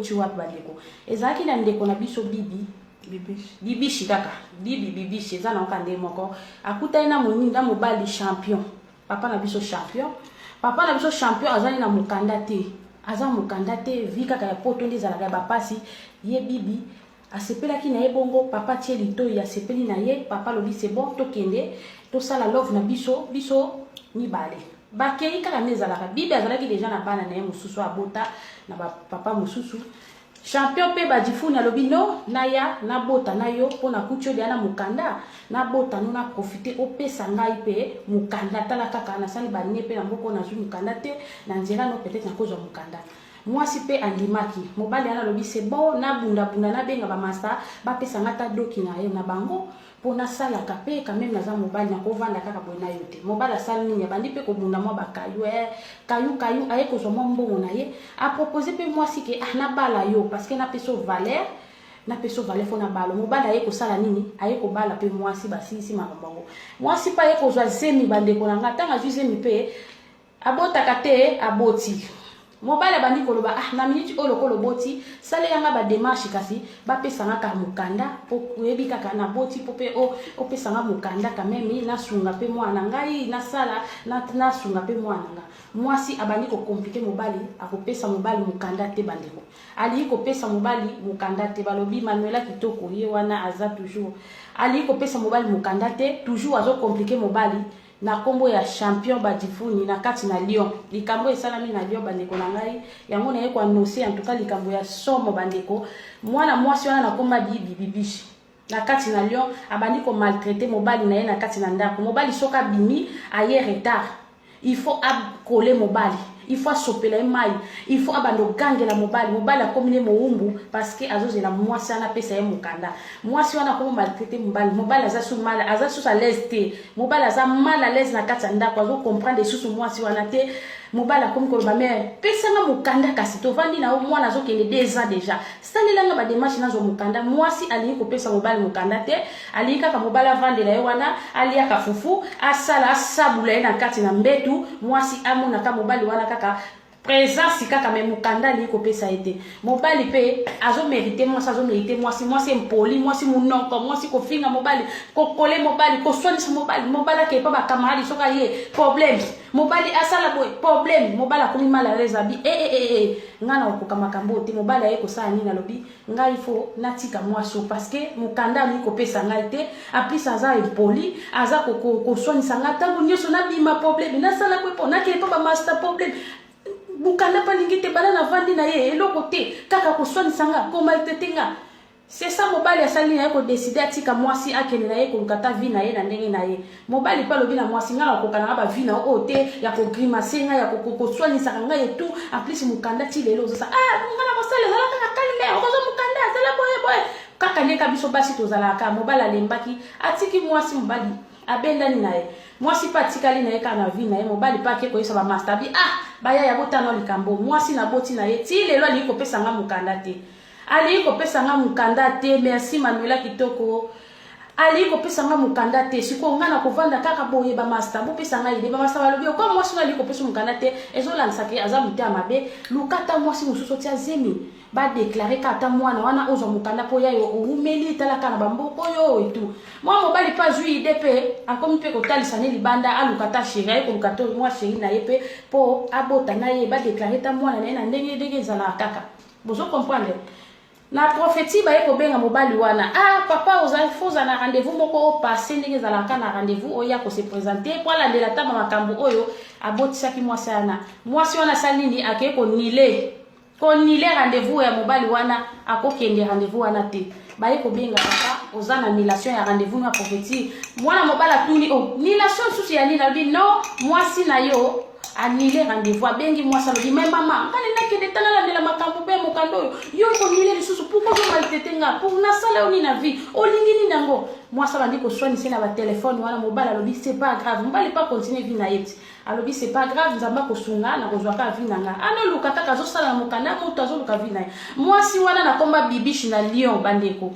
Euti wapi, bandeko? Ezalaki na ndeko na biso Bibi. Bibishi. Bibishi kaka, Bibi, Bibishi, eza na oka nde moko. Akutani na moninga mobali Champion, papa na biso Champion. Papa na biso Champion azali na mokanda te, aza mokanda te, vie kaka ya Poto nde ezalaka ya bapasi. Ye Bibi asepelaki na ye bongo, papa tie litoi, asepeli na ye. Papa alobi: "C'est bon, tokende tosala love na biso, biso mibale." Bakei kaka nde ezalaka. Bibi azalaki déjà na bana na ye mosusu, abota na bapapa mosusu. Champion mpe Badifuni alobi: "No, naya nabota na yo mpo nakuti yo deya na mokanda, nabota no, na profite opesa ngai mpe mokanda. Tala kaka nasali bane mpe na mboka, nazwi mokanda te, na nzela no peut-être nakozwa mokanda." Mwasi mpe andimaki. Mobali wana alobi: "C'est bon, nabundabunda, nabenga bamasa, bapesa nga ta doki na ye na bango mpo nasalaka mpe quand même, naza mobali, nakovanda kaka boye na yo te." Mobali asali nini? Abandi mpe kobunda mwa bakayu, kayu kayu, aye kozwa mwa mbongo na ye, apropose mpe mwasi ke: "Ah, nabala yo parce que napesa yo valeur, napesa yo valeur, faut nabala." Mobali aye kosala nini? Aye kobala mpe mwasi. Basilisi makambo yango, mwasi mpe aye kozwa zemi. Bandeko na nga, ntango azwi zemi mpe abotaka te, aboti. Mobali abandi koloba: "Ah, na miniti oyo lokola oboti, salelanga badémarche, kasi bapesanga kaka mokanda, po oyebi kaka naboti, mpo mpe opesanga mokanda quand même, nasunga mpe mwana ngai, nasala, nasunga mpe mwana nga." Mwasi abandi kocompliquer mobali, akopesa mobali mokanda te. Bandeko, alingi kopesa mobali mokanda te. Balobi Manuela Kitoko, ye wana aza toujours, alingi kopesa mobali mokanda te, toujours azocompliquer mobali na nkombo ya Champion Badifuni na kati na Lyon. Likambo esalami na Lyon, bandeko na ngai, yango naye koannoncer. En tout cas, likambo ya somo, bandeko. Mwana mwasi wana na nkombo Bibi, Bibishi, na kati na Lyon, abandi komaltraiter mobali na ye na kati na ndako. Mobali soki abimi, aye retard, il faut akole mobali, il faut asopela ye mai, il faut abanda ogangela mobali. Mobali akomi ne mowumbu parce que azozela mwasi wana apesa ye mokanda. Mwasi wana akomi maltraiter mobali. Mobali aza su mal, aza susu à l'aise te. Mobali aza mal à l'aise na kati ya ndako, azocomprendre lisusu mwasi wana te. Mobali akomi koloba: "Mais pesanga mokanda, kasi tovandi na yo, mwana azokende 2 ans déjà, salelanga badémarche, nazwa mokanda." Mwasi alingi kopesa mobali mokanda te, alingi kaka mobali avandela ye wana, aliaka fufu, asala, asabula ye na kati na mbetu. Mwasi amonaka mobali wana kaka présence kaka, mais mokanda alingi kopesa ye te. Mobali mpe azomériter mwasi, azomériter mwasi, mwasi impoli, mwasi monoko, mwasi kofinga mobali, kokole mobali, koswanisa mobali. Mobali akei mpa bacamarade, soki aye, problème. Mobali asala boye, problème. Mobali akomi mal à l'aise, abi: "E, e, e, ngai na kokoka makambo oyo te." Mobali aye kosala nini? Alobi: "Ngai faut natika mwasi oyo parce que mokanda alingi kopesa ngai te, en plus aza impoli, aza koswanisa ngai ntango nyonso, nabima problème, nasala boye mpo nakende mpo bamaster problème, mokanda mpe alingi te, bana navandi na ye, eloko te, kaka koswanisa nga, komaltraiter nga." C'est ça. Mobali asali na ye kodécider atika mwasi, akende na ye koluka ta vie na ye na ndenge na ye. Mobali mpe alobi na mwasi: "Ngai nakoka nanga bavie na oyo te, ya kogrimacer ngai, ya koswanisaka ngai etu, en plus mokanda ti lelo ozosa. Ah, ngai na kosala, ezala kaka calme, okozwa mokanda, azala boye boye." Kaka ndeka biso basi tozalaka. Mobali alembaki, atiki mwasi. Mobali abendani na ye, mwasi mpe atikali na ye kaka na vie na ye. Mobali mpe ake koyesa bamaster bi: "Ah, baya botana likambo, mwasi naboti na ye, ti lelo alingi kopesa nga mokanda te, alingi kopesa nga mokanda te." Merci Manuela Kitoko. "Alingi kopesa nga mokanda te, sikoyo ngai na kovanda kaka boye. Bamaster, bopesa ngai idée." Bamaster balobi: "Okwa mwasi no alingi kopesa mokanda te, ezolandisaka aza motema mabe. Luka ata mwasi mosusu, otia zemi, badéclarer ka ata mwana wana, ozwa mokanda, mpo yayo owumeli, etalaka na bamboka oyo etu." Mwa mobali mpe azwi idée, mpe akomi mpe kotalisa ne libanda, aluka ta chéri, aye koluka to mwa chéri na ye mpe mpo abota na ye, badéclarer ta mwana na ye na ndenge ndenge ezalaka kaka. Bozo comprendre? Na prophétie, baye kobenga mobali wana: "Ah papa, oza faut oza na rendez-vous moko, opasse ndenge ezalaka na rendez-vous, oya kose présenter po alandela ta makambo oyo abotisaki mwasi wana." Mwasi wana asali nini? Akei koannuler, koannuler rendez-vous ya mobali wana, akokende rendez-vous wana te. Baye kobenga papa: "Oza na annulation ya rendez-vous na prophétie." Mwana mobali atuni: "O annulation lisusu ya nini?" Alobi: "Non, mwasi na yo annulé rendez-vous." Abengi mwasi, alobi: "Mais mama, ngani nakende tala, nalandela makambo mpe mokanda oyo, yo okoannuler lisusu? Pourquoi ozomaltraiter nga? Pour nasala yo nini na vie? Olingi nini yango?" Mwasi abandi koswanisa na batelefone wana. Mobali alobi: "C'est pas grave." Mobali mpe acontinuer vie na ye ti alobi: "C'est pas grave, Nzambe akosunga, nakozwaka vie na nga." Anoluka kaka, azosala na mokanda, moto azoluka vie na ye. Mwasi wana nakomba Bibishi na Lyon, bandeko,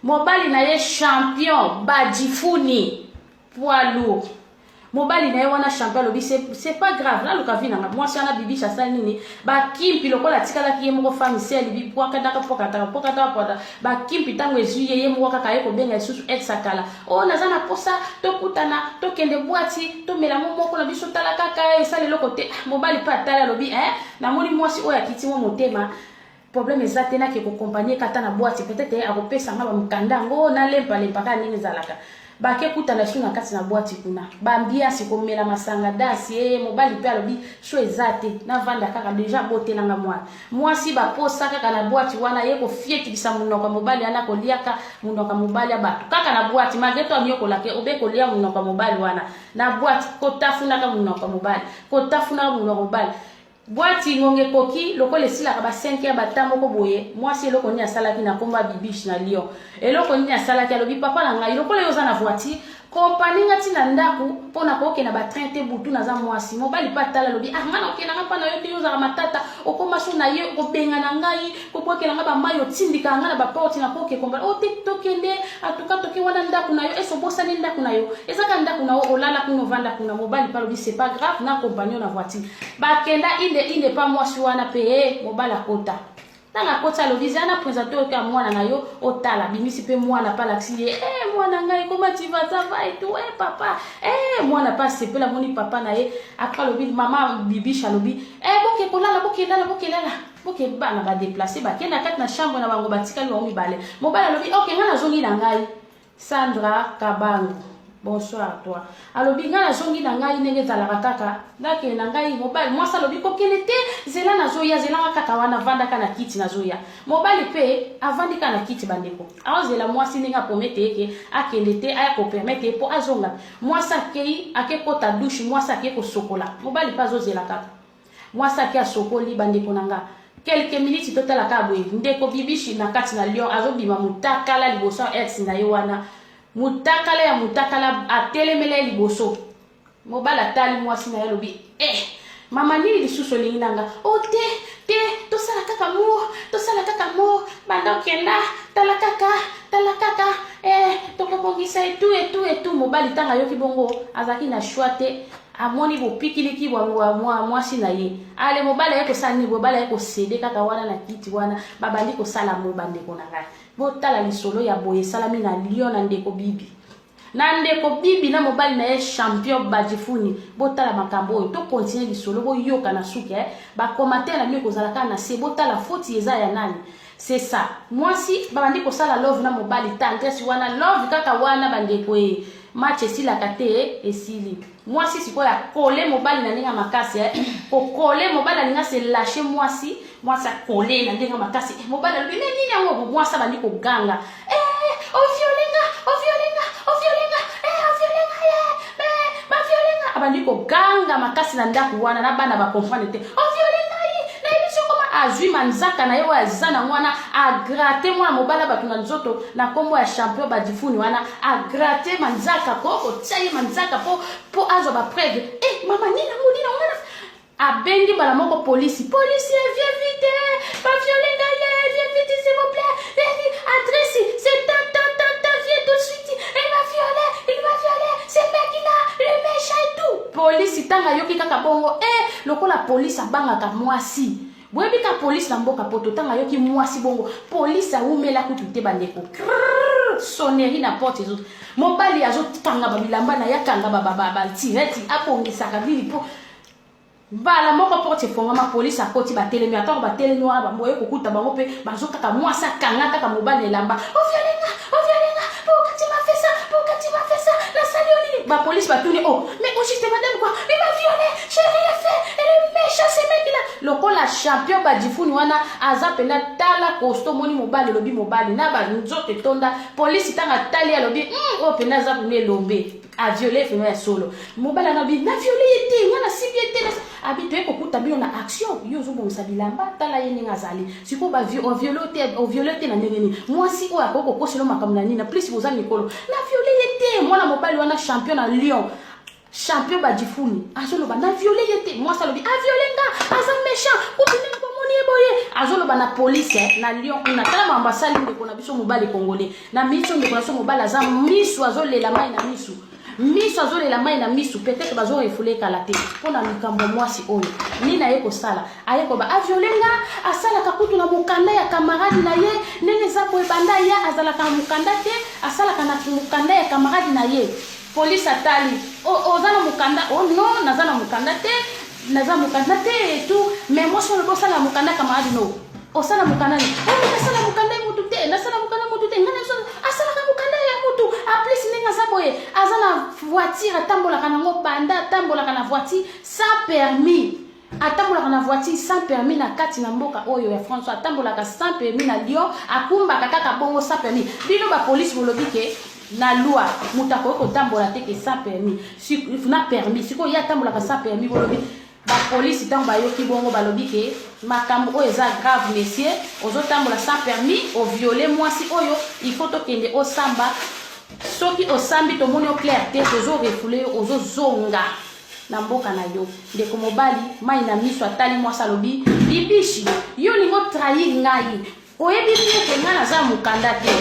mobali na ye Champion Badifuni, poids lourd. Mobali na ye wana champion alobi c'est pas grave, naluka vie nanga. Mwasi wana Bibiche asali nini? Bakimpi lokola atikalaki ye moko femme seule, bipwakataka pwakataka pwakataka pwakata bakimpi. Ntango ezwi ye, ye moko kaka ye kobenga lisusu ex akala: "O oh, naza na posa tokutana, tokende boîte, tomela mo moko na biso." Tala kaka, esala eloko te. Mobali mpe atali, alobi: "Eh, namoni mwasi oyo akiti mo motema, problème eza te, nake koaccompagner kata na boîte, peut-être akopesa nga bamokanda yango, nalempalempa kaka ndenge ezalaka." Bakekutana su na kati na boîte kuna, baambiance, komela masanga, danse. Ye mobali mpe alobi so eza te, navanda kaka, déjà botelanga mwana mwasi. Baposa kaka na boîte wana, ye kofietikisa monoko ya mobali wana, koliaka monoko ya mobali ya bato kaka na boîte, malgré to aniokolake obe kolia monoko ya mobali wana na boîte, kotafunaka monoko ya mobali, kotafunaka monoko ya mobali. Boîte ngonga ekoki lokola esilaka ba 5 heures, bata moko boye. Mwasi eloko nini asalaki na nkombo ya Bibiche na Lyon? Eloko nini asalaki? Alobi: "Papa na ngai, lokola yo oza na voiture, accompagner nga ntina ndako mpo na kokende batrain te, butu naza mwasi." Mobali mpe atala, alobi: "Ah, ngai nakokende nga mpa na yo te, yo ozalaka matata, okóma so na ye kobenga na ngai, kobwakela ngai bamai, otindikaka ngai na baporte, na koke komba o te. Tokende atuka, toke wana ndako na yo, ese obosani ndako na yo, ezaka ndako na yo, olala kuna, ovanda kuna." Mobali mpe alobi: "C'est pas grave, na accompagner na voiture." Bakenda inde inde pa mwasi wana mpe e mobali akota. Ntango akoti, alobi: "Zala na présente oyo ya mwana na yo, otala." Bimisi mpe mwana mpe alakisi ye: "E mwana ngai, koma tu vas? Ça va et tout? E papa, e mwana." Mpe asepela, amoni papa na ye. Après alobi, mama Bibiche alobi: "E boke kolala, bokelala, bokelala, boke." Bana badéplacer, bakende na kati na chambre na bango, batikali bango mibale. Mobali alobi: "Ok, ngai nazongi na ngai." Sandra Kabangu, bonsoir toi. Alobi: "Ngai nazongi na ngai ndenge ezalaka kaka, nakende na ngai." Mobali, mwasi alobi: "Kokende te, zela, nazoya, zelanga kaka wana, avandaka na kiti, nazoya." Mobali mpe avandi kaka na kiti, bandeko, aozela mwasi ndenge apromettre eke akende te, aya kopermettre mpo azonga. Mwasi akei, akekota douche, mwasi akei kosokola, mobali mpe azozela kaka. Mwasi ake, asokoli. Bandeko na nga, quelques minutes, totala kaka boye, ndeko Bibishi na kati na Lyon azobima motakala liboso ya ex na ye wana, mutakala ya mutakala, atelemela ye liboso. Mobali atali mwasi na ye, alobi: "Eh, mama, nini lisusu olingi na nga?" "O te te, tosala kaka amour, tosala kaka amour, banda okenda, tala kaka, tala kaka, eh, tokobongisa etu etu etu." Mobali ntango ayoki bongo, azalaki na choix te, amoni bopikiliki bwa mwasi na ye. Ale, mobali aye kosala nini? Mobali aye kocéder kaka wana na kiti wana, babandi kosala mo. Bandeko na ngai, botala lisolo ya boye esalami na Lyon na ndeko Bibi, na ndeko Bibi na mobali na ye champion Badifuni. Botala makambo oyo, tocontinuer lisolo, boyoka na suki eh? Bacommentaire na bino ekozala kaka na se. Botala foti eza ya nani? C'est ça, mwasi babandi kosala love na mobali, tendresse wana, love kaka wana. Bandeko, e match esilaka te, esili. Mwasi sikoyo akole mobali na ndenge ya makasi, kokole mobali, alingi ase lâcher mwasi. Mwasi akole na ndenge ya makasi, mobali alobi: "Me nini yango?" Mwasi abandi koganga: "Eh, ovioler nga, ovioler nga, ovioler nga, eh, ovioler nga, ye bavioler nga." Abandi koganga makasi na ndako wana, na bana bacomprendre te. "Ovioler ngai, nayebi sokoma." Azwi manzaka na ye oyo aza nango wana, agratter mwana mobali ya bato na nzoto na nkombo ya champion Badifuni wana. Agratter manzaka, ko kotia ye manzaka mpo azwa bapreuve. "E mama, nini yango, nini yango?" Abengi mbala moko polisi: "Policier, viens vite, bavioler ngai, viens vite, s'il vous plaît, adresse c'est tant tant tant tant, viens tout de suite, il m'a violé, il m'a violé, ce mec là, le méchant et tout." Polisi ntango ayoki kaka bongo, e lokola polisi abangaka mwasi, boyebi ka polisi na mboka poto, ntango ayoki mwasi bongo, polisi awumela kutu te. Bandeko, sonnerie na porte ezo, mobali azokanga babilamba na ye, akanga batireti, abongisaka nini mpo mbala moko porte efongama, polisi akoti, batelemi. Atango batelemi wana, baboye kokuta bango mpe bazokaka mwasi akanga kaka mobali elamba: "Ovioler nga, ovioler nga, pourquoi tu m'as fait ça? Pourquoi tu m'as fait ça? Nasali yo nini?" Bapolisi batuni: "Oh, mais au juste, madame, quoi?" "Il m'a violé, j'ai rien fait, et le méchant, ce mec là." Lokola champion Badifuni wana aza mpenza, tala costaud, moni mobali, elobi mobali na banzoto etonda. Polisi ntango atali, alobi: "Oyo mpenza aza kuna elombe, avioler vraiment ya solo." Mobali anabi: "Navioler ye te, nga nasibi ye te." Abi: "Toye kokuta bino na action, yo ozobongisa bilamba, tala ye ndenge azali sikoyo, ovioler te, ovioler te na ndenge nini? Mwasi oyo akoki kokosela makambo na nini? Na plus boza mikolo." "Navioler ye te." Mwana mobali wana champion na Lyon, champion Badifuni, azoloba: "Navioler ye te." Mwasi alobi: "Avioler nga, aza méchant kutu, ndenge bomoni ye boye." Azoloba na polise na Lyon kuna. Tala makambo asali ndeko na biso mobali congolais na miso. Ndeko na biso mobali aza misu, azolela mai na misu. Miso azolela mai na misu, peut-être bazo refouler kala te mpo na likambo ya mwasi oyo. Nini aye kosala? Aye koba aviole nga, asalaka kutu na mokanda ya camarade na ye. Ndenge eza boye, banda ya azalaka na mokanda te, asalaka na mokanda ya camarade na ye. Police atali, oza na mokanda? Oh non, naza na mokanda te, naza mokanda te et tout. Mais mwasi oyo osala mokanda camarade no, osala mokanda ni? Oh, nasala mokanda ya mutu te, nasala mokanda mutu te. Ngai naso asalaka mokanda ya mutu. En plus ndenge aza boye, aza na voiture, atambolaka nango, banda atambolaka na voiture sans permis, atambolaka na voiture sans permis na kati na mboka oyo ya France, atambolaka sans permis na Lyon, akumbaka kaka bongo sans permis. Bino bapolisi bolobi ke na loi moto akoki kotambola te ke sans permis na permis. Sikoyo ye atambolaka sans permis. Bolobi bapolisi ntango bayoki bongo, balobi ke makambo oyo eza grave. Monsieur, ozotambola sans permis, oviole mwasi oyo, il faut tokende osamba. Soki osambi, tomoni yo clair te, tozorefouler yo, ozozonga na mboka na yo. Ndeko mobali mai na miso, atali mwasi, alobi: "Bibishi, yo olingi otrahir ngai. Oyebi bien ke ngai naza mokanda te,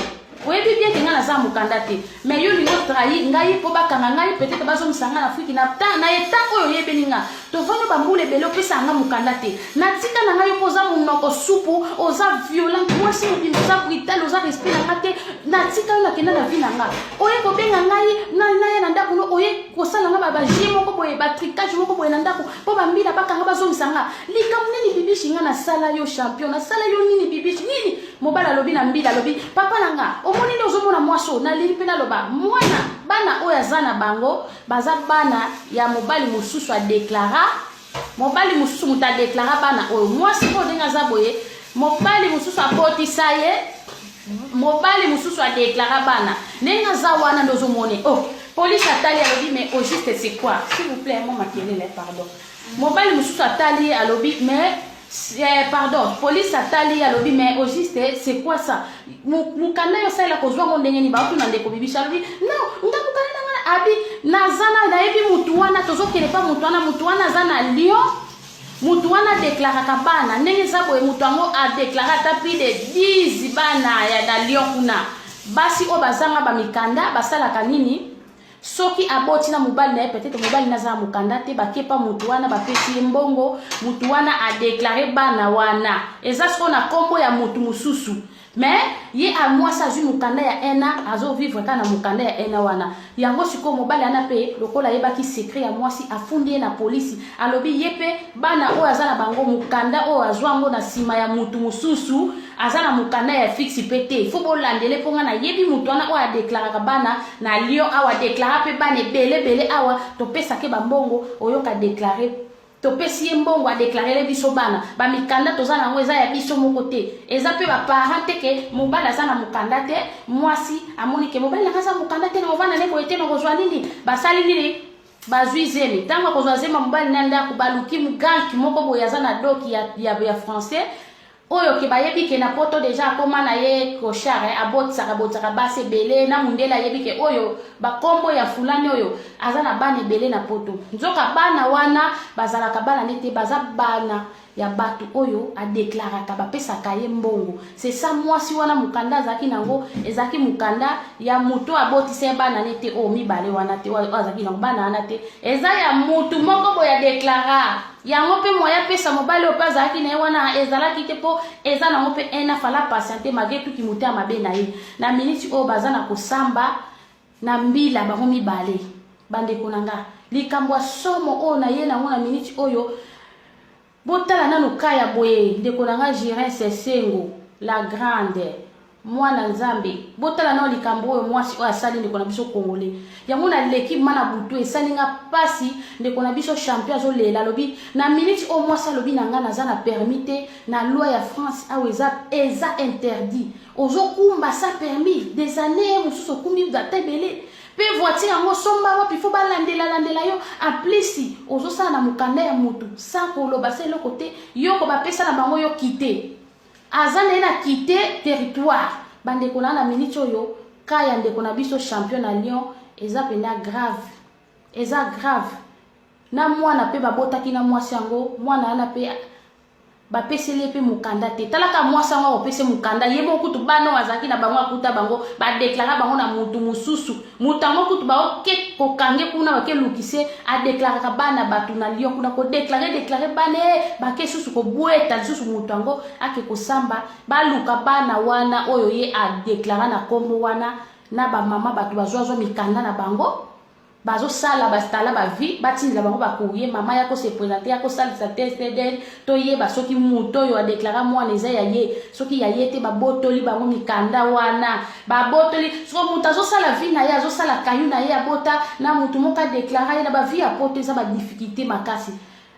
oyebi bien ke ngai naza mokanda te, mais yo olingi otrahir ngai mpo bakanga ngai, peut-être bazongisa ngai na Afriki. Na na eta oyo oyebeli nga, tovandi bambula ebele, opesaka nga mokanda te. Natika na ngai yo mpo oza monoko supu, oza violent, mwasi mobimba, oza brutal, oza respect na nga te. Natika yo, nakenda na vie na nga. Oye kobenga ngai naya na ndako no, oye kosala nga bajeu moko boye, batricage moko boye na ndako mpo bambila bakanga, bazongisa nga. Likambo nini, Bibishi, nga nasala yo? Champion, nasala yo nini, Bibishi, nini?" Mobali alobi na mbila, alobi: "Papa na nga, omoni nde ozomona mwasi oyo, naleli mpe naloba mwana, bana oyo aza na bango baza bana ya mobali mosusu adeklara. Mobali mosusu moto adeklara bana oyo. Mwasi oyo ndenge aza boye, mobali mosusu abotisa ye, mobali mosusu adeklara bana. Ndenge aza wana nde ozomoni." Oh, police atali, alobi: "Mais au juste, c'est quoi?" S'il vous plaît, mo makelele, pardon. Mobali mosusu atali ye, alobi: "Mais pardon." Police atali ye, alobi: "Mais au juste, c'est quoi ça? Mokanda yo osalela kozwa ngo ndenge nini?" Baotuna ndeko Bibishi, alobi: "Non, nga mokanda na nga, abi naza na, nayebi mutu wana, tozokende pa mutu wana. Mutu wana aza na Lyon, mutu wana adeklaraka bana. Ndenge eza boye, mutu yango adeklara ata plus de 10 bana ya na Lyon kuna. Basi oyo bazanga bamikanda basalaka nini? Soki aboti na mobali na ye, peut-être mobali naza na mokanda te, bakepa mutu wana, bapesi ye mbongo, mutu wana adeklare bana wana. Eza sikoyo na nkombo ya mutu mosusu, mais ye amwasi azwi mokanda ya ena, azovivre kaka na mokanda ya ena wana. Yango sikoyo mobali wana mpe lokola ayebaki secret ya mwasi, afundi ye na polisi. Alobi ye mpe bana oyo aza na bango, mokanda oyo azwa yango na nsima ya mutu mosusu, aza na mokanda ya fixe mpe te. Fo bolandele mpo nga nayebi mutu wana oyo adeklaraka bana na Lyon awa, adeklara mpe bana ebele ebele awa. Topesake bambongo, oyoka deklare, topesi ye mbongo, adeklarele biso bana. Bamikanda toza na yango eza ya biso moko te, eza mpe baparent te. Ke mobali aza na mokanda te, mwasi amoni ke mobali nanga aza mokanda te, na kovanda ne boye te, na kozwa nini?" Basali nini? Bazwi zemi. Ntango akozwa zemi ya mobali na ndako, baluki ganki moko boye aza na doki ya français oyo ke bayebi ke na Poto déjà akóma na ye clochard, abotisaka abotisaka basi ebele na mundele. Ayebi ke oyo bakombo ya fulani oyo aza na bana ebele na Poto. Nzoka bana wana bazalaka bana nde te, baza bana ya bato oyo adeklaraka, bapesaka ye mbongo. C'est ça. Mwasi wana, mokanda azalaki nango ezalaki mokanda ya moto abotisa ye bana ne te, oyo mibale wana te, oyo azalaki nango bana wana te, eza ya mutu moko boye adeklara yango. Mpe moya apesa mobali oyo mpe azalaki na ye wana ezalaki te, mpo eza nango mpe un afala patiente malgré tuki motema mabe na ye. Na miniti oyo baza na kosamba na mbila bango mibale. Bandeko na nga, likambo ya somo oyo na ye nango na miniti oyo, botala nanu ka ya boye. Ndeko na nga Jirin Sesengo la grande, mwana Nzambe, botala nano likambo oyo mwasi oyo asali ndeko na biso congolais. Yango naleki ma na butu, esali nga mpasi. Ndeko na biso champion azolela, alobi: "Na miniti oyo mwasi alobi na nga naza na permis te. Na loi ya France awa eza interdit. Ozokumba sans permis des années mosusu, okumbi ata ebele mpe voiture yango somba wapi? Fo balandela-landela yo. En plus ozosala na mokanda ya motu sans koloba se eloko te. Yoko bapesa na bango yo kite, aza na ye na kite territoire." Bandeko na, na miniti oyo ka ya ndeko na biso champion na Lyon eza mpenza grave, eza grave. Na mwana mpe babotaki na mwasi yango, mwana wana mpe Bapeseli ye mpe mokanda te. Tala kaka mwasi yango akopesa ye mokanda, ye moko kutu bana oyo azalaki na bango akuta bango, badeklara bango na motu mosusu. Moto yango kutu baoke kokange kuna bake lukise, adeklaraka bana bato na Lyon kuna, kodeklare deklare bana e bake susu kobweta lisusu moto yango ake kosamba, baluka bana wana oyo ye adeklara na kombo wana na bamama bato bazwazwa mikanda na bango. Bazosala bastala ba vie, batindela bango ba courrier, mama ya ko se presenter, ya kosalisa test ADN, toyeba soki moto oyo adeklara mwana eza ya ye. Soki ya ye te, babotoli bango mikanda wana, babotoli. Soko moto azosala vie na ye, azosala kayu na ye, abota na moto moko adeklara ye na ba vie ya poto, eza ba difficulté makasi.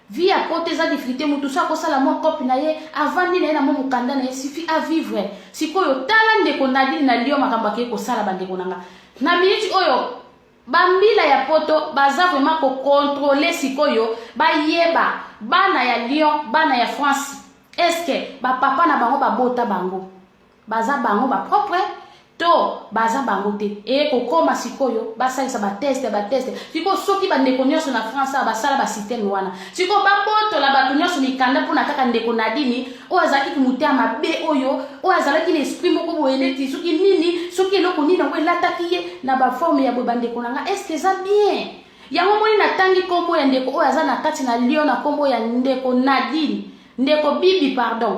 Vie ya poto eza difficulté, moto so akosala mwa cope na ye, avandi na ye na mwa mokanda na ye, suffit a vivre. Sikoyo tala ndeko Nadine na Lyon makambo akei kosala, bandeko na nga na minute oyo. Ba mbila ya poto baza vraiment ko controler sikoyo, bayeba bana ya Lyon, bana ya France, est ce que ba papa na bango babota bango baza bango ba propre to baza bango te. Eye kokoma sikoyo basalisa ba test, ba test sikoyo. Soki bandeko nyonso na France awa basala ba système wana, sikoyo babotola bato nyonso mikanda mpona kaka ndeko Nadine oyo azalaki motema mabe, oyo azalaki na esprit moko boye neti soki nini, soki eloko nini yango elataki ye na baforme ya boye. Bandeko na nga, est-ce eza bien? Yango moni natangi nkombo ya ndeko oyo aza na kati na Lyon na nkombo ya ndeko Nadine, ndeko Bibi, pardon.